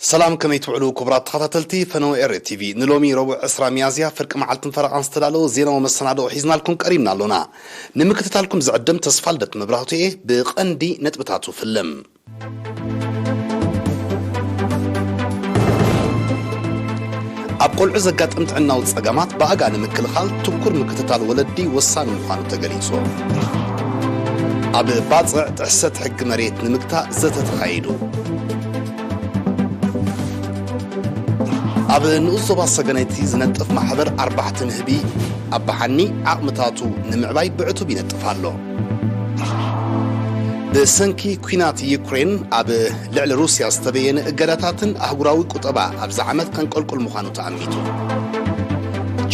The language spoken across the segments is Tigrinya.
ሰላም፣ ከመይ ትውዕሉ ክቡራት ተኸታተልቲ ፈነወ ኤሪ ቲቪ? ንሎሚ ረቡዕ ዕስራ ሚያዝያ ፍርቂ መዓልትን ፈረቓን ዝተዳለወ ዜናዊ መሰናድኦ ሒዝናልኩም ቀሪብና ኣሎና። ንምክትታልኩም ዝዕድም ተስፋልደት መብራህቱ እየ። ብቐንዲ ነጥብታቱ ፍልም። ኣብ ቆልዑ ዘጋጥም ጥዕናዊ ጸገማት ብኣጋ ንምክልኻል ትኩር ምክትታል ወለዲ ወሳኒ ምዃኑ ተገሊጹ። ኣብ ባጽዕ ጥሕሰት ሕጊ መሬት ንምግታእ ዘተ ተኻይዱ። ኣብ ንኡስ ዞባ ሰገነይቲ ዝነጥፍ ማሕበር ኣርባሕቲ ንህቢ ኣባሓኒ ዓቕምታቱ ንምዕባይ ብዕቱብ ይነጥፍ ኣሎ። ብሰንኪ ኲናት ዩክሬን ኣብ ልዕሊ ሩስያ ዝተበየነ እገዳታትን ኣህጉራዊ ቁጠባ ኣብዚ ዓመት ከንቆልቁል ምዃኑ ተኣሚቱ።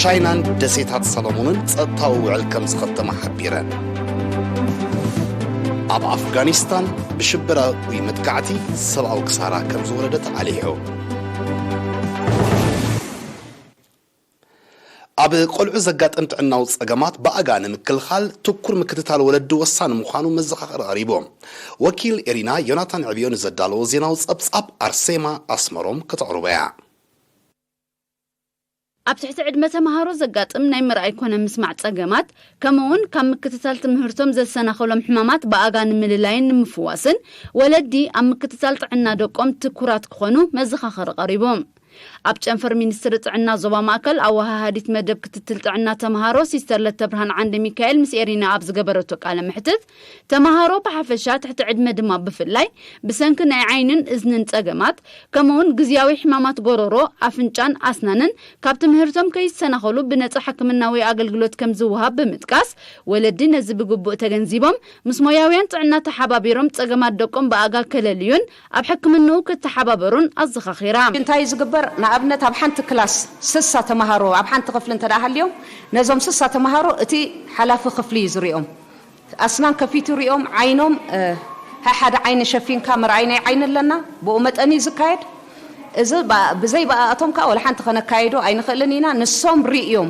ቻይናን ደሴታት ሰሎሞንን ጸጥታዊ ውዕል ከም ዝኸተማ ሓቢረን። ኣብ ኣፍጋኒስታን ብሽበራዊ መጥቃዕቲ ሰብኣዊ ክሳራ ከም ዝወረደ ተቓሊሑ። ኣብ ቆልዑ ዘጋጥም ጥዕናዊ ጸገማት ብኣጋ ንምክልኻል ትኩር ምክትታል ወለዲ ወሳኒ ምዃኑ መዘኻኸሪ ቀሪቡ። ወኪል ኤሪና ዮናታን ዕብዮ ንዘዳለዎ ዜናዊ ጸብጻብ ኣርሴማ ኣስመሮም ከተቕርቦ እያ። ኣብ ትሕቲ ዕድመ ተምሃሮ ዘጋጥም ናይ ምርኣይ ኮነ ምስማዕ ጸገማት፣ ከምኡውን ካብ ምክትታል ትምህርቶም ዘሰናኸሎም ሕማማት ብኣጋ ንምልላይን ንምፍዋስን፣ ወለዲ ኣብ ምክትታል ጥዕና ደቆም ትኩራት ክኾኑ መዘኻኸሪ ቀሪቡ። ኣብ ጨንፈር ሚኒስትሪ ጥዕና ዞባ ማእከል ኣወሃሃዲት መደብ ክትትል ጥዕና ተምሃሮ ሲስተር ለተብርሃን ዓንደ ሚካኤል ምስ ኤሪና ኣብ ዝገበረቶ ቃለ መሕትት፣ ተምሃሮ ብሓፈሻ ትሕቲ ዕድመ ድማ ብፍላይ ብሰንኪ ናይ ዓይንን እዝንን ጸገማት፣ ከምኡውን ግዝያዊ ሕማማት ጎረሮ፣ ኣፍንጫን ኣስናንን ካብ ትምህርቶም ከይሰናኸሉ ብነጻ ሕክምናዊ ኣገልግሎት ከም ዝወሃብ ብምጥቃስ፣ ወለዲ ነዚ ብግቡእ ተገንዚቦም ምስ ሞያውያን ጥዕና ተሓባቢሮም ጸገማት ደቆም ብኣጋ ከለልዩን ኣብ ሕክምንኡ ክተሓባበሩን ኣዘኻኺራ። እንታይ እዩ ዝግበር? ንኣብነት ኣብ ሓንቲ ክላስ ስሳ ተምሃሮ ኣብ ሓንቲ ክፍሊ እንተ ደኣ ሃልዮም፣ ነዞም ስሳ ተምሃሮ እቲ ሓላፊ ክፍሊ እዩ ዝሪኦም። ኣስናን ከፊቱ ሪኦም፣ ዓይኖም፣ እ፣ ሓደ ዓይኒ ሸፊንካ ምርኣይ ናይ ዓይኒ ኣለና፣ ብኡ መጠን እዩ ዝካየድ። እዚ ብኣ-፣ ብዘይ ብኣኣቶም ከኣ ወላ ሓንቲ ከነካይዶ ኣይንኽእልን ኢና። ንሶም ርእዮም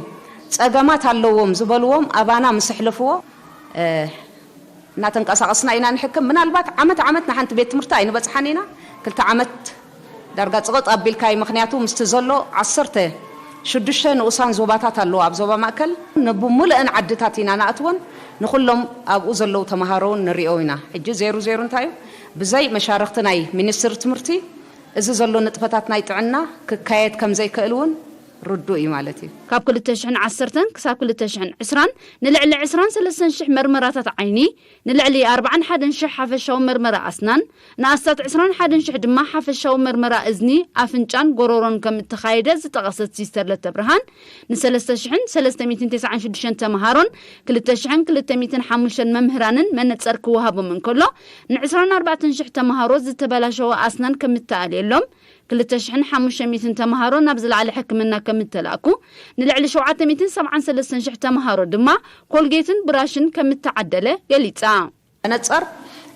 ጸገማት ኣለዎም ዝበልዎም ኣባና ምስ ኣሕለፍዎ፣ እ፣ እናተንቀሳቐስና ኢና ንሕክም። ምናልባት ዓመት ዓመት ንሓንቲ ቤት ትምህርቲ ኣይንበጽሓን ኢና። ክልተ ዓመት ዳርጋ ጽቕጥ ኣቢልካ እዩ። ምኽንያቱ ምስቲ ዘሎ ዓሰርተ ሽዱሽተ ንኡሳን ዞባታት ኣለዎ ኣብ ዞባ ማእከል። ንብምሉአን ዓድታት ኢና ንኣትወን፣ ንኹሎም ኣብኡ ዘለዉ ተምሃሮ እውን ንሪኦ ኢና። ሕጂ ዜሩ ዜሩ እንታይ እዩ? ብዘይ መሻርኽቲ ናይ ሚኒስትሪ ትምህርቲ እዚ ዘሎ ንጥፈታት ናይ ጥዕና ክካየድ ከም ዘይክእል እውን ርዱእ እዩ ማለት እዩ። ካብ ክልተ ሽሕን ዓሰርተን ክሳብ ክልተ ሽሕን ዕስራን ንልዕሊ ዕስራን ሰለስተን ሽሕ መርመራታት ዓይኒ፣ ንልዕሊ ኣርባዓን ሓደን ሽሕ ሓፈሻዊ መርመራ ኣስናን፣ ንኣስታት ዕስራን ሓደን ሽሕ ድማ ሓፈሻዊ መርመራ እዝኒ፣ ኣፍንጫን ጎሮሮን ከም እተኻየደ ዝጠቐሰት ሲስተር ለተብርሃን፣ ንሰለስተ ሽሕን ሰለስተ ሚእትን ተስዓን ሽዱሽተን ተምሃሮን ክልተ ሽሕን ክልተ ሚእትን ሓሙሽተን መምህራንን መነጸር ክወሃቦም እንከሎ፣ ንዕስራን ኣርባዕተን ሽሕ ተምሃሮ ዝተበላሸወ ኣስናን ከም እተኣልየሎም፣ ክልተ ሽሕን ሓሙሽተ ሚእትን ተምሃሮ ናብ ዝለዓለ ሕክምና ከም እተላእኩ፣ ንልዕሊ ሸውዓተ ሚእትን ሰብዓን ሰለስተን ሽሕ ተምሃሮ ድማ ኮልጌትን ብራሽን ከም እተዓደለ ገሊጻ። መነጸር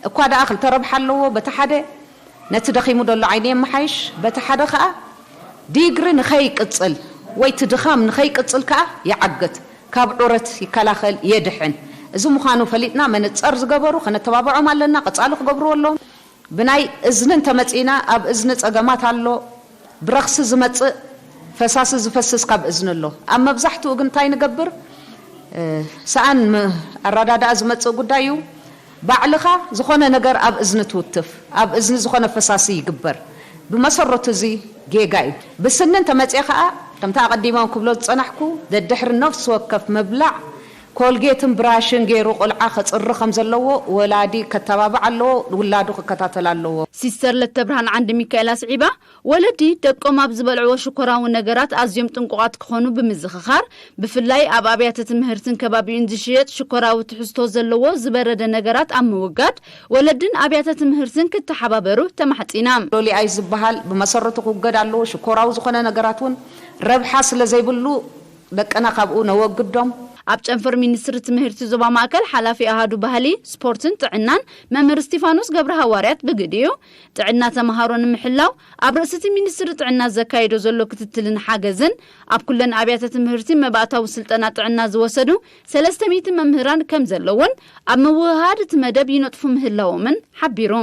እኳ ደኣ ክልተ ረብሓ ኣለዎ። በቲ ሓደ ነቲ ደኺሙ ዘሎ ዓይኒ የመሓይሽ፣ በቲ ሓደ ከኣ ዲግሪ ንኸይቅጽል ወይ እቲ ድኻም ንኸይቅጽል ከኣ ይዓግት፣ ካብ ዑረት ይከላኸል፣ የድሕን። እዚ ምዃኑ ፈሊጥና መነጸር ዝገበሩ ከነተባብዖም ኣለና፣ ቀጻሊ ክገብርዎ ኣለዎም። ብናይ እዝኒ እንተመጺእና፣ ኣብ እዝኒ ጸገማት ኣሎ። ብረኽሲ ዝመጽእ ፈሳሲ ዝፈስስ ካብ እዝኒ ኣሎ። ኣብ መብዛሕትኡ ግን እንታይ ንገብር? እ፣ ሰኣን ም-፣ ኣረዳድኣ ዝመጽእ ጉዳይ እዩ። ባዕልኻ ዝኾነ ነገር ኣብ እዝኒ ትውትፍ፣ ኣብ እዝኒ ዝኾነ ፈሳሲ ይግበር። ብመሰረቱ እዚ ጌጋ እዩ። ብስኒ እንተመጽኤ ከኣ፣ ከምቲ ኣቐዲሞም ክብሎ ዝጸናሕኩ፣ ደድሕሪ ነፍሲ ወከፍ ምብላዕ ኮልጌትን ብራሽን ገይሩ ቆልዓ ከጽሪ ከም ዘለዎ ወላዲ ከተባብዕ ኣለዎ፣ ውላዱ ክከታተል ኣለዎ። ሲስተር ለተብርሃን ዓንደ ሚካኤል ኣስዒባ፣ ወለዲ ደቆም ኣብ ዝበልዕዎ ሽኮራዊ ነገራት ኣዝዮም ጥንቁቓት ክኾኑ ብምዝኽኻር፣ ብፍላይ ኣብ ኣብያተ ትምህርትን ከባቢኡን ዝሽየጥ ሽኮራዊ ትሕዝቶ ዘለዎ ዝበረደ ነገራት ኣብ ምውጋድ ወለድን ኣብያተ ትምህርትን ክተሓባበሩ ተማሕጺና። ሎሊ ኣይ ዝበሃል ብመሰረቱ ክውገድ ኣለዎ። ሽኮራዊ ዝኾነ ነገራት እውን ረብሓ ስለ ዘይብሉ ደቅና ካብኡ ነወግዶም። ኣብ ጨንፈር ሚኒስትሪ ትምህርቲ ዞባ ማእከል ሓላፊ ኣሃዱ ባህሊ፣ ስፖርትን ጥዕናን መምህር እስቲፋኖስ ገብረ ሃዋርያት ብግዲኡ፣ ጥዕና ተምሃሮ ንምሕላው ኣብ ርእሲ እቲ ሚኒስትሪ ጥዕና ዘካይዶ ዘሎ ክትትልን ሓገዝን፣ ኣብ ኩለን ኣብያተ ትምህርቲ መባእታዊ ስልጠና ጥዕና ዝወሰዱ ሰለስተ ሚእቲ መምህራን ከም ዘለውን ኣብ ምውህሃድ እቲ መደብ ይነጥፉ ምህላዎምን ሓቢሩ።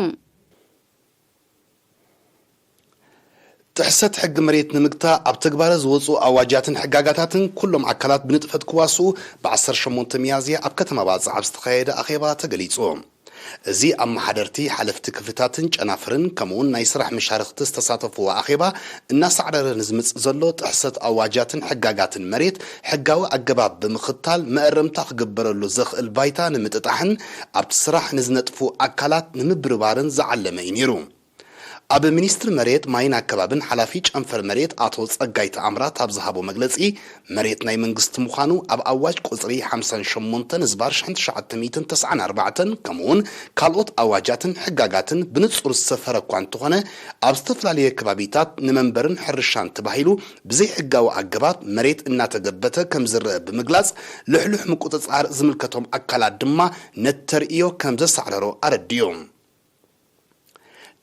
ጥሕሰት ሕጊ መሬት ንምግታእ ኣብ ተግባረ ዝወፁ ኣዋጃትን ሕጋጋታትን ኩሎም ኣካላት ብንጥፈት ክዋስኡ ብ ዓሰርተ ሸሞንተ ሚያዝያ ኣብ ከተማ ባፅዕ ኣብ ዝተኻየደ ኣኼባ ተገሊፁ። እዚ ኣመሓደርቲ፣ ሓለፍቲ ክፍልታትን ጨናፍርን ከምኡውን ናይ ስራሕ መሻርኽቲ ዝተሳተፍዎ ኣኼባ እናሳዕረረ ንዝመፅእ ዘሎ ጥሕሰት ኣዋጃትን ሕጋጋትን መሬት ሕጋዊ ኣገባብ ብምኽታል መእረምታ ክግበረሉ ዘኽእል ባይታ ንምጥጣሕን ኣብቲ ስራሕ ንዝነጥፉ ኣካላት ንምብርባርን ዝዓለመ እዩ ነይሩ። ኣብ ሚኒስትሪ መሬት ማይን ኣከባብን ሓላፊ ጨንፈር መሬት ኣቶ ጸጋይ ተኣምራት ኣብ ዝሃቦ መግለጺ፣ መሬት ናይ መንግስቲ ምዃኑ ኣብ ኣዋጅ ቁጽሪ ሓምሳን ሸሞንተን ዝባር ሽሕን ትሽዓተ ሚእትን ተስዓን ኣርባዕተን ከምኡውን ካልኦት ኣዋጃትን ሕጋጋትን ብንጹር ዝሰፈረ እኳ እንተኾነ፣ ኣብ ዝተፈላለየ ከባቢታት ንመንበርን ሕርሻን ተባሂሉ ብዘይሕጋዊ ኣገባብ መሬት እናተገበተ ከም ዝረአ ብምግላጽ፣ ልሕሉሕ ምቁጽጻር ዝምልከቶም ኣካላት ድማ ነቲ ተርእዮ ከም ዘሳዕረሮ ኣረዲኡ።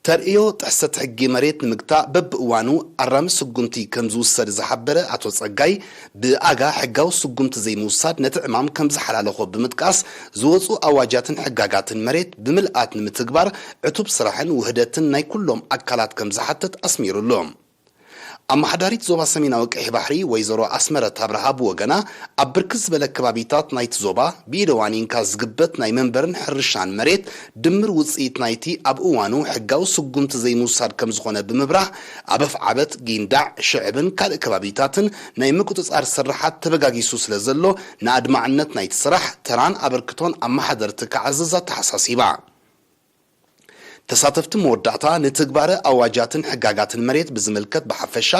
ተርእዮ ጥሕሰት ሕጊ መሬት ንምግታእ በብእዋኑ ኣራሚ ስጉምቲ ከም ዝውሰድ ዝሓበረ ኣቶ ጸጋይ፣ ብኣጋ ሕጋዊ ስጉምቲ ዘይምውሳድ ነቲ ዕማም ከም ዝሓላለኾ ብምጥቃስ፣ ዝወፁ ኣዋጃትን ሕጋጋትን መሬት ብምልኣት ንምትግባር ዕቱብ ስራሕን ውህደትን ናይ ኩሎም ኣካላት ከም ዝሓትት ኣስሚሩሉ። ኣመሓዳሪት ዞባ ሰሜናዊ ቀይሕ ባሕሪ ወይዘሮ ኣስመረት ኣብርሃ ብወገና፣ ኣብ ብርክት ዝበለ ከባቢታት ናይቲ ዞባ ብኢደ ዋኒንካ ዝግበት ናይ መንበርን ሕርሻን መሬት ድምር ውፅኢት ናይቲ ኣብ እዋኑ ሕጋዊ ስጉምቲ ዘይምውሳድ ከም ዝኾነ ብምብራህ፣ ኣብ ኣፍዓበት፣ ጊንዳዕ፣ ሽዕብን ካልእ ከባቢታትን ናይ ምቁፅፃር ስርሓት ተበጋጊሱ ስለ ዘሎ፣ ንኣድማዕነት ናይቲ ስራሕ፣ ተራን ኣበርክቶን ኣመሓደርቲ ክዓዝዝ ኣተሓሳሲባ። ተሳተፍቲ መወዳእታ ንትግባረ ኣዋጃትን ሕጋጋትን መሬት ብዝምልከት ብሓፈሻ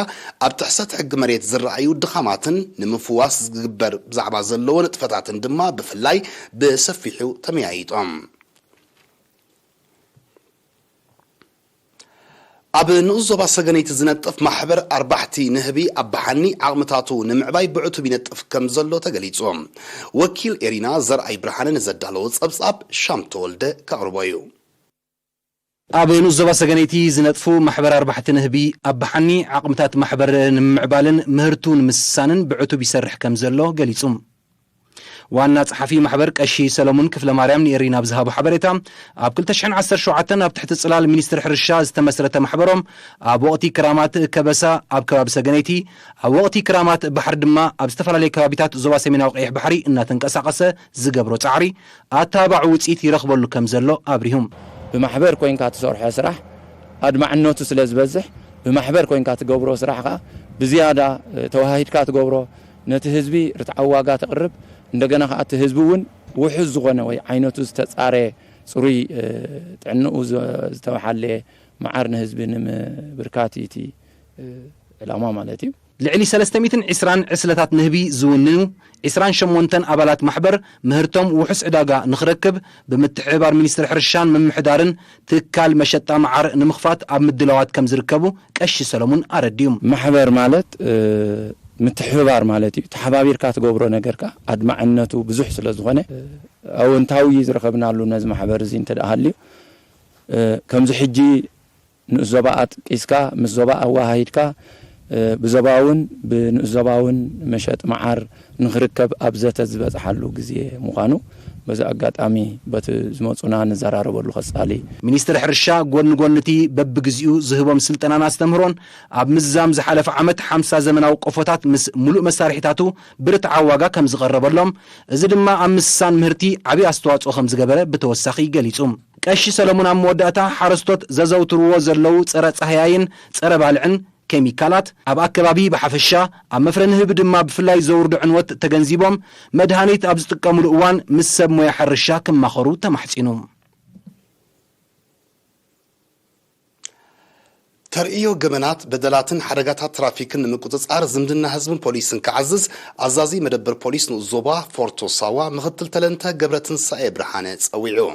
ኣብ ጥሕሰት ሕጊ መሬት ዝረኣዩ ድኻማትን ንምፍዋስ ዝግበር ብዛዕባ ዘለዎ ንጥፈታትን ድማ ብፍላይ ብሰፊሑ ተመያይጦም። ኣብ ንኡስ ዞባ ሰገነይቲ ዝነጥፍ ማሕበር ኣርባሕቲ ንህቢ ኣባሓኒ ዓቕምታቱ ንምዕባይ ብዕቱብ ይነጥፍ ከም ዘሎ ተገሊጹ። ወኪል ኤሪና ዘርኣይ ብርሃነ ንዘዳለዎ ጸብጻብ ሻም ተወልደ ከቕርቦ እዩ። ኣብ ንኡስ ዞባ ሰገነይቲ ዝነጥፉ ማሕበር ኣርባሕቲ ንህቢ ኣባሓኒ ዓቕምታት ማሕበር ንምምዕባልን ምህርቱ ንምስሳንን ብዕቱብ ይሰርሕ ከም ዘሎ ገሊጹ። ዋና ጸሓፊ ማሕበር ቀሺ ሰለሙን ክፍለ ማርያም ንኤሪና ብዝሃቦ ሓበሬታ፣ ኣብ ክልተ ሽሕን ዓሰርተ ሸውዓተን ኣብ ትሕቲ ጽላል ሚኒስትሪ ሕርሻ ዝተመስረተ ማሕበሮም፣ ኣብ ወቕቲ ክራማት ከበሳ ኣብ ከባቢ ሰገነይቲ፣ ኣብ ወቕቲ ክራማት ባሕሪ ድማ ኣብ ዝተፈላለዩ ከባቢታት ዞባ ሰሜናዊ ቀይሕ ባሕሪ እናተንቀሳቐሰ ዝገብሮ ጻዕሪ፣ ኣተባባዒ ውጽኢት ይረኽበሉ ከም ዘሎ ኣብሪሁም። ብማሕበር ኮይንካ ትሰርሖ ስራሕ ኣድማዕነቱ ስለ ዝበዝሕ፣ ብማሕበር ኮይንካ ትገብሮ ስራሕ ከኣ ብዝያዳ፣ እ፣ ተወሃሂድካ ትገብሮ፣ ነቲ ህዝቢ ርትዓዊ ዋጋ ተቕርብ፣ እንደገና ከኣ እቲ ህዝቢ እውን ውሑስ ዝኾነ ወይ ዓይነቱ ዝተጻረየ፣ ጽሩይ፣ እ፣ ጥዕንኡ ዘ-፣ ዝተሓለየ መዓር ንህዝቢ ንምብርካት እዩ እቲ፣ እ፣ ዕላማ ማለት እዩ። ልዕሊ ሰለስተ ሚእትን ዕስራን ዕስለታት ንህቢ ዝውንኑ ዕስራን ሸሞንተን ኣባላት ማሕበር ምህርቶም ውሑስ ዕዳጋ ንኽረክብ ብምትሕብባር ሚኒስትሪ ሕርሻን ምምሕዳርን ትካል መሸጣ መዓር ንምኽፋት ኣብ ምድላዋት ከም ዝርከቡ ቀሺ ሰለሙን ኣረዲዮም። ማሕበር ማለት፣ እ፣ ምትሕብባር ማለት እዩ። ተሓባቢርካ ትገብሮ ነገር ከኣ ኣድማዕነቱ ብዙሕ ስለ ዝኾነ፣ እ፣ ኣወንታዊ ዝረኸብናሉ ነዚ ማሕበር እዚ እንተ ደኣ ሃልዩ፣ እ፣ ከምዚ ሕጂ ንኡስ ዞባ ኣጥቂስካ፣ ምስ ዞባ ኣወሃሂድካ፣ እ፣ ብዞባውን ብንኡስ ዞባውን መሸጢ መዓር ንኽርከብ ኣብ ዘተ ዝበጽሓሉ ግዜ ምዃኑ በዚ ኣጋጣሚ በቲ ዝመጹና ንዘራረበሉ ቀጻሊ። ሚኒስትሪ ሕርሻ ጎኒ ጎኒ እቲ በብግዚኡ ዝህቦም ስልጠናን ኣስተምህሮን፣ ኣብ ምዝዛም ዝሓለፈ ዓመት ሓምሳ ዘመናዊ ቆፎታት ምስ ሙሉእ መሳርሒታቱ ብርትዓዊ ዋጋ ከም ዝቐረበሎም፣ እዚ ድማ ኣብ ምስሳን ምህርቲ ዓብዪ ኣስተዋጽኦ ከም ዝገበረ ብተወሳኺ ገሊጹ። ቀሺ ሰለሙን ኣብ መወዳእታ፣ ሓረስቶት ዘዘውትርዎ ዘለዉ ጸረ ጻህያይን ጸረ ባልዕን ኬሚካላት ኣብ ኣከባቢ ብሓፈሻ፣ ኣብ መፍረ ንህቢ ድማ ብፍላይ ዘውርዶ ዕንወት ተገንዚቦም፣ መድሃኒት ኣብ ዝጥቀሙሉ እዋን ምስ ሰብ ሞያ ሕርሻ ክማኸሩ ተማሕጺኑ። ተርእዮ ገበናት፣ በደላትን ሓደጋታት ትራፊክን ንምቁጽጻር ዝምድና ህዝብን ፖሊስን ክዓዝዝ ኣዛዚ መደበር ፖሊስ ንኡስ ዞባ ፎርቶ ሳዋ ምኽትል ተለንተ ገብረትንሳኤ ብርሃነ ጸዊዑ።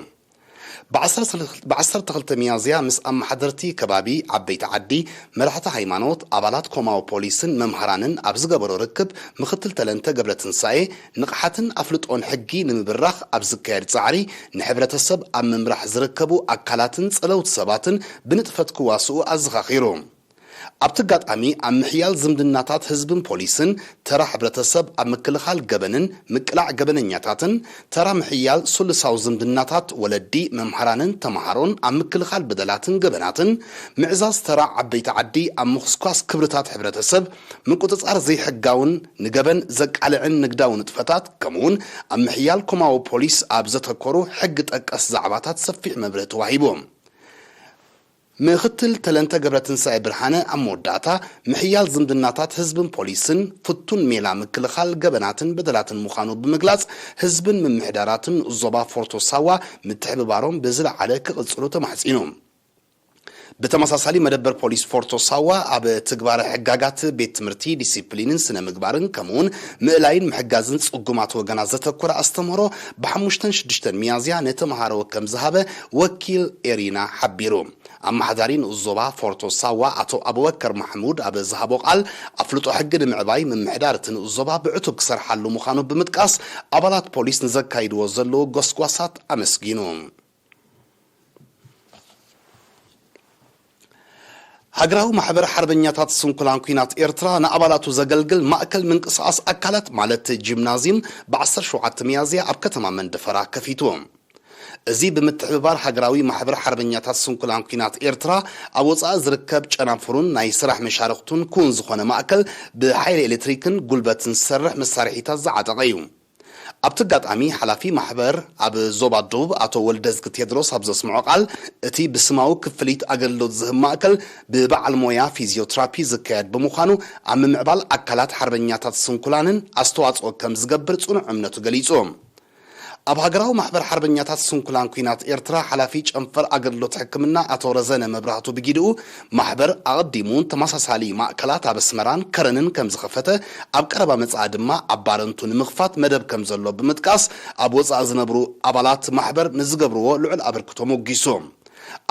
ብዓሰርተ ክልተ ሚያዝያ ምስ ኣመሓደርቲ ከባቢ፣ ዓበይቲ ዓዲ፣ መራሕቲ ሃይማኖት፣ ኣባላት ኮማዊ ፖሊስን መምሃራንን ኣብ ዝገበሮ ርክብ፣ ምኽትል ተለንተ ገብረትንሳኤ፣ ንቕሓትን ኣፍልጦን ሕጊ ንምብራኽ ኣብ ዝካየድ ጻዕሪ፣ ንሕብረተሰብ ኣብ ምምራሕ ዝርከቡ ኣካላትን ጸለውቲ ሰባትን ብንጥፈት ክዋስኡ ኣዘኻኺሩ። ኣብቲ ኣጋጣሚ ኣብ ምሕያል ዝምድናታት ህዝብን ፖሊስን፣ ተራ ሕብረተሰብ ኣብ ምክልኻል ገበንን ምቅላዕ ገበነኛታትን፣ ተራ ምሕያል ስሉሳዊ ዝምድናታት ወለዲ፣ መምሃራንን ተመሃሮን ኣብ ምክልኻል በደላትን ገበናትን፣ ምዕዛዝ ተራ ዓበይቲ ዓዲ ኣብ ምኹስኳስ ክብርታት ሕብረተሰብ፣ ምቁጽጻር ዘይሕጋውን ንገበን ዘቃልዕን ንግዳዊ ንጥፈታት፣ ከምኡውን ኣብ ምሕያል ኮማዊ ፖሊስ ኣብ ዘተኮሩ ሕጊ ጠቀስ ዛዕባታት ሰፊሕ መብርሂ ተዋሂቡ። ምክትል ተለንተ ገብረትንሳኤ ብርሃነ ኣብ መወዳእታ፣ ምሕያል ዝምድናታት ህዝብን ፖሊስን ፍቱን ሜላ ምክልኻል ገበናትን በደላትን ምዃኑ ብምግላጽ፣ ህዝብን ምምሕዳራትን ዞባ ፎርቶ ሳዋ ምትሕብባሮም ብዝለዓለ ክቕጽሉ ተማሕጺኑ። ብተመሳሳሊ፣ መደበር ፖሊስ ፎርቶ ሳዋ ኣብ ትግባረ ሕጋጋት ቤት ትምህርቲ፣ ዲሲፕሊንን ስነ ምግባርን፣ ከምኡውን ምእላይን ምሕጋዝን ጽጉማት ወገናት ዘተኮረ ኣስተምህሮ ብሓሙሽተን ሽዱሽተን ሚያዝያ ንተምሃሮ ከም ዝሃበ ወኪል ኤሪና ሓቢሩ። ኣመሓዳሪ ንኡስ ዞባ ፎርቶ ሳዋ ኣቶ ኣቡበከር ማሕሙድ ኣብ ዝሃቦ ቃል፣ ኣፍልጦ ሕጊ ንምዕባይ ምምሕዳር እቲ ንኡስ ዞባ ብዕቱብ ክሰርሓሉ ምዃኑ ብምጥቃስ፣ ኣባላት ፖሊስ ንዘካይድዎ ዘለዉ ጎስጓሳት ኣመስጊኑ። ሃገራዊ ማሕበር ሓርበኛታት ስንኩላን ኲናት ኤርትራ ንኣባላቱ ዘገልግል ማእከል ምንቅስቓስ ኣካላት፣ ማለት ጂምናዝዩም፣ ብ ዓሰርተ ሸውዓተ ሚያዝያ ኣብ ከተማ መንደፈራ ከፊቱ። እዚ ብምትሕብባር ሃገራዊ ማሕበር ሓርበኛታት ስንኩላን ኲናት ኤርትራ፣ ኣብ ወጻኢ ዝርከብ ጨናፍሩን ናይ ስራሕ መሻርኽቱን ክውን ዝኾነ ማእከል፣ ብሓይሊ ኤሌክትሪክን ጉልበትን ዝሰርሕ መሳርሒታት ዝዓጠቐ እዩ። ኣብቲ ኣጋጣሚ፣ ሓላፊ ማሕበር ኣብ ዞባ ደቡብ ኣቶ ወልደዝጊ ቴድሮስ ኣብ ዘስምዖ ቃል፣ እቲ ብስማዊ ክፍሊት ኣገልግሎት ዝህብ ማእከል ብበዓል ሞያ ፊዚዮትራፒ ዝካየድ ብምዃኑ፣ ኣብ ምምዕባል ኣካላት ሓርበኛታት ስንኩላንን ኣስተዋጽኦ ከም ዝገብር ጽኑዕ እምነቱ ገሊጹ። ኣብ ሃገራዊ ማሕበር ሓርበኛታት ስንኩላን ኲናት ኤርትራ ሓላፊ ጨንፈር ኣገልግሎት ሕክምና ኣቶ ረዘነ መብራህቱ ብጊድኡ፣ ማሕበር ኣቐዲሙ እውን ተመሳሳሊ ማእከላት ኣብ ኣስመራን ከረንን ከም ዝኸፈተ፣ ኣብ ቀረባ መጻኢ ድማ ኣብ ባረንቱ ንምኽፋት መደብ ከም ዘሎ ብምጥቃስ፣ ኣብ ወጻኢ ዝነብሩ ኣባላት ማሕበር ንዝገብርዎ ልዑል ኣበርክቶ ሞጊሱ።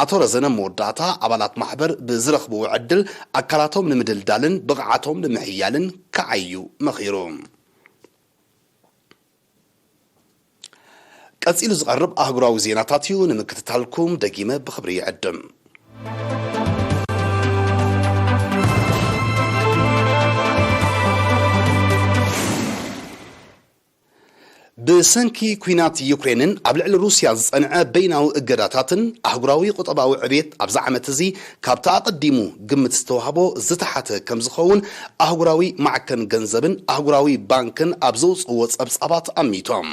ኣቶ ረዘነ መወዳእታ፣ ኣባላት ማሕበር ብዝረኽብዎ ዕድል ኣካላቶም ንምድልዳልን ብቕዓቶም ንምሕያልን ክዓዩ መኺሩ። ቀጺሉ ዝቐርብ ኣህጉራዊ ዜናታት እዩ። ንምክትታልኩም ደጊመ ብኽብሪ ይዕድም። ብሰንኪ ኲናት ዩክሬንን ኣብ ልዕሊ ሩስያ ዝጸንዐ በይናዊ እገዳታትን፣ ኣህጉራዊ ቁጠባዊ ዕብየት ኣብዚ ዓመት እዚ ካብቲ ኣቐዲሙ ግምት ዝተዋህቦ ዝተሓተ ከም ዝኸውን ኣህጉራዊ ማዕከን ገንዘብን ኣህጉራዊ ባንክን ኣብ ዘውጽእዎ ጸብጻባት ኣሚቶም።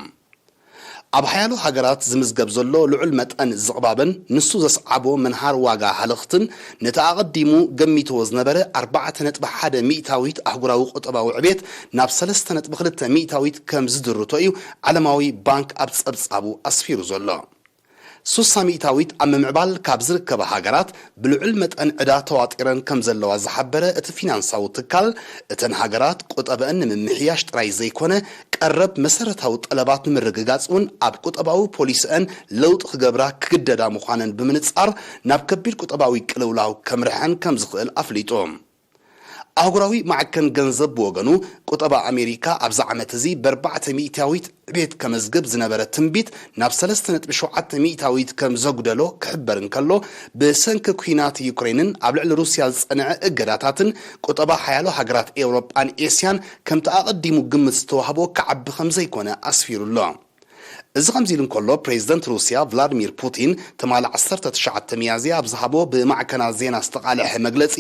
ኣብ ሓያሎ ሃገራት ዝምዝገብ ዘሎ ልዑል መጠን ዝቕባበን ንሱ ዘስዓቦ ምንሃር ዋጋ ሃለኽትን፣ ነቲ ኣቐዲሙ ገሚትዎ ዝነበረ ኣርባዕተ ነጥቢ ሓደ ሚእታዊት ኣህጉራዊ ቁጠባዊ ዕብየት ናብ ሰለስተ ነጥቢ ክልተ ሚእታዊት ከም ዝድርቶ እዩ ዓለማዊ ባንክ ኣብ ጸብጻቡ ኣስፊሩ ዘሎ። ሱሳ ሚእታዊት ኣብ ምምዕባል ካብ ዝርከባ ሃገራት ብልዑል መጠን ዕዳ ተዋጢረን ከም ዘለዋ ዝሓበረ እቲ ፊናንሳዊ ትካል፣ እተን ሃገራት ቁጠበአን ንምምሕያሽ ጥራይ ዘይኮነ፣ ቀረብ መሰረታዊ ጠለባት ንምርግጋጽ እውን ኣብ ቁጠባዊ ፖሊሲአን ለውጢ ክገብራ ክግደዳ ምዃነን ብምንጻር፣ ናብ ከቢድ ቁጠባዊ ቅልውላው ከምርሐን ከም ዝኽእል ኣፍሊጡ። ኣህጉራዊ ማዕከን ገንዘብ ብወገኑ፣ ቁጠባ ኣሜሪካ ኣብዚ ዓመት እዚ ብኣርባዕተ ሚእታዊት ዕቤት ከመዝግብ ዝነበረ ትንቢት ናብ ሰለስተ ነጥቢ ሸውዓተ ሚእታዊት ከም ዘጉደሎ ክሕበር እንከሎ፣ ብሰንኪ ኲናት ዩክሬንን ኣብ ልዕሊ ሩስያ ዝጸንዐ እገዳታትን፣ ቁጠባ ሓያሎ ሃገራት ኤውሮጳን ኤስያን ከምቲ ኣቐዲሙ ግምት ዝተዋህቦ ክዓቢ ከም ዘይኮነ ኣስፊሩ ኣሎ። እዚ ከምዚ ኢሉ እንከሎ፣ ፕሬዚደንት ሩስያ ቭላድሚር ፑቲን ትማሊ ዓሰርተ ትሽዓተ ሚያዝያ ኣብ ዝሃቦ ብማዕከናት ዜና ዝተቓልሐ መግለጺ፣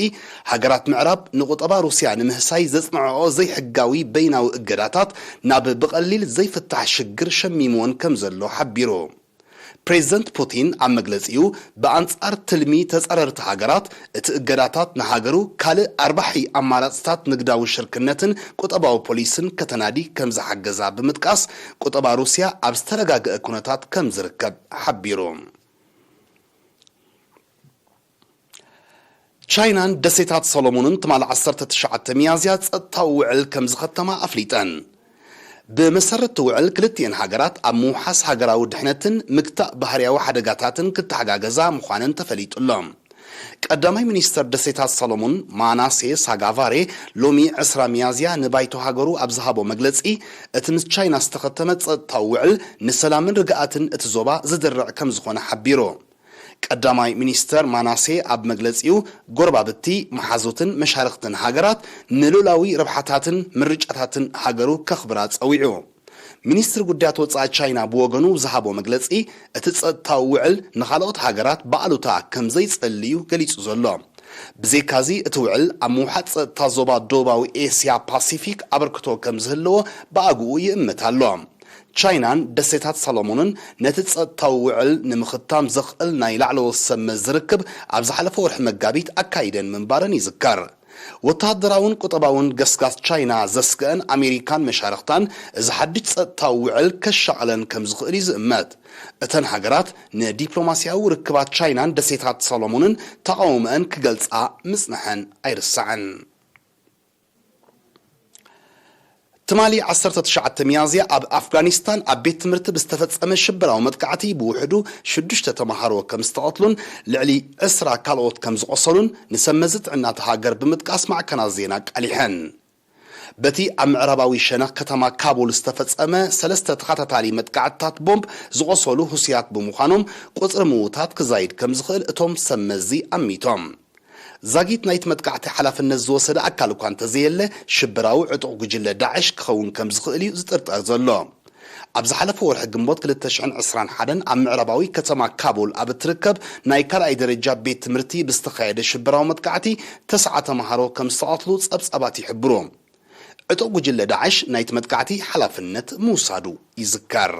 ሃገራት ምዕራብ ንቁጠባ ሩስያ ንምህሳይ ዘጽንዐኦ ዘይሕጋዊ በይናዊ እገዳታት ናብ ብቐሊል ዘይፍታሕ ሽግር ሸሚምወን ከም ዘሎ ሓቢሩ። ፕሬዚደንት ፑቲን ኣብ መግለጺኡ፣ ብኣንጻር ትልሚ ተጻረርቲ ሃገራት፣ እቲ እገዳታት ንሃገሩ ካልእ ኣርባሒ ኣማራጽታት ንግዳዊ ሽርክነትን ቁጠባዊ ፖሊስን ከተናዲ ከም ዝሓገዛ ብምጥቃስ፣ ቁጠባ ሩስያ ኣብ ዝተረጋግአ ኩነታት ከም ዝርከብ ሓቢሩ። ቻይናን ደሴታት ሰሎሞንን ትማሊ ዓሰርተ ትሽዓተ ሚያዝያ ጸጥታዊ ውዕል ከም ዝኸተማ ኣፍሊጠን። ብመሰረት እቲ ውዕል፣ ክልቲኤን ሃገራት ኣብ ምውሓስ ሃገራዊ ድሕነትን ምግታእ ባህርያዊ ሓደጋታትን ክተሓጋገዛ ምዃነን ተፈሊጡ ኣሎ። ቀዳማይ ሚኒስተር ደሴታት ሰሎሞን ማናሴ ሳጋቫሬ ሎሚ ዕስራ ሚያዝያ ንባይቶ ሃገሩ ኣብ ዝሃቦ መግለጺ፣ እቲ ምስ ቻይና ዝተኸተመ ጸጥታዊ ውዕል ንሰላምን ርግኣትን እቲ ዞባ ዝድርዕ ከም ዝኾነ ሓቢሩ። ቀዳማይ ሚኒስተር ማናሴ ኣብ መግለጺኡ፣ ጎረባብቲ፣ መሓዙትን መሻርኽትን ሃገራት ንልኡላዊ ረብሓታትን ምርጫታትን ሃገሩ ከኽብራ ጸዊዑ። ሚኒስትሪ ጉዳያት ወጻኢ ቻይና ብወገኑ ዝሃቦ መግለጺ፣ እቲ ጸጥታዊ ውዕል ንኻልኦት ሃገራት ብኣሉታ ከም ዘይጸልዩ ገሊጹ ዘሎ። ብዘይካዚ፣ እቲ ውዕል ኣብ ምውሓጥ ጸጥታ ዞባ ደቡባዊ ኤስያ ፓሲፊክ ኣበርክቶ ከም ዝህልዎ ብኣግኡ ይእምት ኣሎ። ቻይናን ደሴታት ሰሎሞንን ነቲ ጸጥታዊ ውዕል ንምኽታም ዘኽእል ናይ ላዕለዎት ሰብ መዚ ርክብ ኣብ ዝሓለፈ ወርሒ መጋቢት ኣካይደን ምንባረን ይዝከር። ወተሃደራውን ቁጠባውን ገስጋስ ቻይና ዘስግአን ኣሜሪካን መሻርኽታን፣ እዚ ሓድሽ ጸጥታዊ ውዕል ከሻቕለን ከም ዝኽእል እዩ ዝእመት። እተን ሃገራት ንዲፕሎማስያዊ ርክባት ቻይናን ደሴታት ሰሎሞንን ተቓውሞአን ክገልጻ ምጽንሐን ኣይርሳዕን። ትማሊ ዓሰርተ ትሽዓተ ሚያዝያ ኣብ ኣፍጋኒስታን ኣብ ቤት ትምህርቲ ብዝተፈጸመ ሽበራዊ መጥቃዕቲ ብውሕዱ ሽዱሽተ ተመሃሮ ከም ዝተቐትሉን ልዕሊ ዕስራ ካልኦት ከም ዝቖሰሉን ንሰብ መዚ ጥዕና እታ ሃገር ብምጥቃስ ማዕከናት ዜና ኣቃሊሐን። በቲ ኣብ ምዕራባዊ ሸነኽ ከተማ ካቡል ዝተፈጸመ ሰለስተ ተኸታታሊ መጥቃዕትታት ቦምብ ዝቖሰሉ ሁሲያት ብምዃኖም፣ ቁጽሪ ምዉታት ክዛይድ ከም ዝኽእል እቶም ሰብ መዚ ኣሚቶም። ዛጊት ናይቲ መጥቃዕቲ ሓላፍነት ዝወሰደ ኣካል እኳ እንተዘየለ፣ ሽበራዊ ዕጡቕ ጉጅለ ዳዕሽ ክኸውን ከም ዝኽእል እዩ ዝጥርጠር ዘሎ። ኣብ ዝሓለፈ ወርሒ ግንቦት ክልተ ሽሕን ዕስራን ሓደን ኣብ ምዕራባዊ ከተማ ካቡል ኣብ እትርከብ ናይ ካልኣይ ደረጃ ቤት ትምህርቲ ብዝተኻየደ ሽበራዊ መጥቃዕቲ ተስዓ ተምሃሮ ከም ዝተቐትሉ ጸብጻባት ይሕብሩ። ዕጡቕ ጉጅለ ዳዕሽ ናይቲ መጥቃዕቲ ሓላፍነት ምውሳዱ ይዝከር።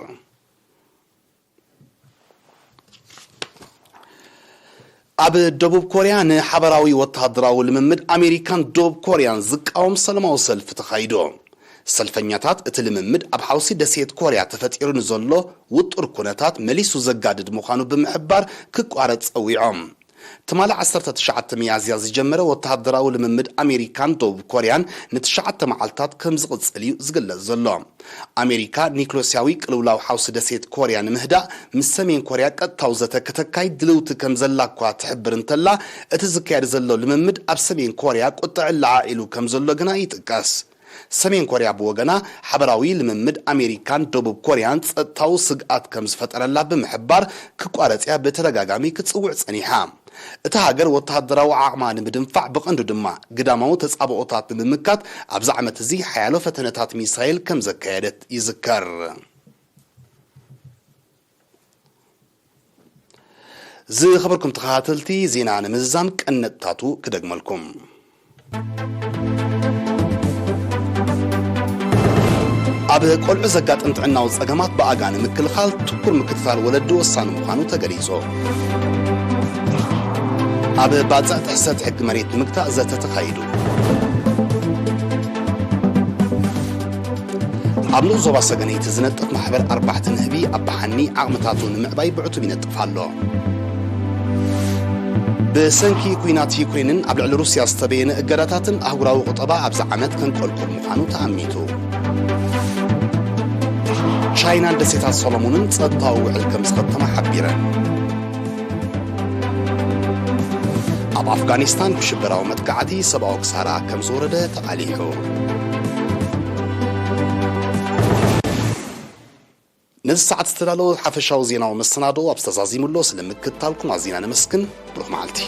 ኣብ ደቡብ ኮርያ ንሓበራዊ ወተሃደራዊ ልምምድ ኣሜሪካን ደቡብ ኮርያን ዝቃወም ሰላማዊ ሰልፊ ተኻይዱ። ሰልፈኛታት፣ እቲ ልምምድ ኣብ ሓውሲ ደሴት ኮርያ ተፈጢሩ ንዘሎ ውጡር ኩነታት መሊሱ ዘጋድድ ምዃኑ ብምሕባር፣ ክቋረጽ ጸዊዖም። ትማሊ ዓሰርተ ትሽዓተ ሚያዝያ ዝጀመረ ወተሃደራዊ ልምምድ ኣሜሪካን ደቡብ ኮርያን ንትሽዓተ መዓልታት ከም ዝቕጽል እዩ ዝግለጽ ዘሎ። ኣሜሪካ ኒክሎስያዊ ቅልውላው ሓውሲ ደሴት ኮርያ ንምህዳእ ምስ ሰሜን ኮርያ ቀጥታዊ ዘተ ከተካይድ ድልውቲ ከም ዘላ እኳ ትሕብር እንተላ፣ እቲ ዝካየድ ዘሎ ልምምድ ኣብ ሰሜን ኮርያ ቁጥዐ ለዓዒሉ ከም ዘሎ ግና ይጥቀስ። ሰሜን ኮርያ ብወገና፣ ሓበራዊ ልምምድ ኣሜሪካን ደቡብ ኮርያን ጸጥታዊ ስግኣት ከም ዝፈጠረላ ብምሕባር፣ ክቋረጽ እያ ብተደጋጋሚ ክትጽውዕ ጸኒሓ። እታ ሃገር ወተሃደራዊ ዓቕማ ንምድንፋዕ፣ ብቐንዱ ድማ ግዳማዊ ተጻብኦታት ንምምካት፣ ኣብዚ ዓመት እዚ ሓያሎ ፈተነታት ሚሳይል ከም ዘካየደት ይዝከር። ዝኸበርኩም ተኸታተልቲ፣ ዜና ንምዝዛም ቀነጥታቱ ክደግመልኩም። ኣብ ቆልዑ ዘጋጥም ጥዕናዊ ጸገማት ብኣጋ ንምክልኻል ትኩር ምክትታል ወለዲ ወሳኒ ምዃኑ ተገሊጹ። ኣብ ባጽዕ ጥሕሰት ሕጊ መሬት ንምግታእ ዘተ ተኻይዱ። ኣብ ንኡስ ዞባ ሰገነይቲ ዝነጥፍ ማሕበር ኣርባሕቲ ንህቢ ኣባሓኒ ዓቕምታቱ ንምዕባይ ብዕቱብ ይነጥፍ ኣሎ። ብሰንኪ ኲናት ዩክሬንን ኣብ ልዕሊ ሩስያ ዝተበየነ እገዳታትን ኣህጉራዊ ቁጠባ ኣብዚ ዓመት ከንቆልቁል ምዃኑ ተኣሚቱ። ቻይናን ደሴታት ሰሎሞንን ጸጥታዊ ውዕል ከም ዝኸተማ ሓቢረን። ኣብ ኣፍጋኒስታን ብሽበራዊ መጥቃዕቲ ሰብኣዊ ክሳራ ከም ዝወረደ ተቓሊሑ። ነዚ ሰዓት ዝተዳለወ ሓፈሻዊ ዜናዊ መሰናድኦ ኣብዚ ተዛዚሙ ኣሎ። ስለ ምክትታልኩም ኣዚና ነመስግን። ብሩኽ መዓልቲ።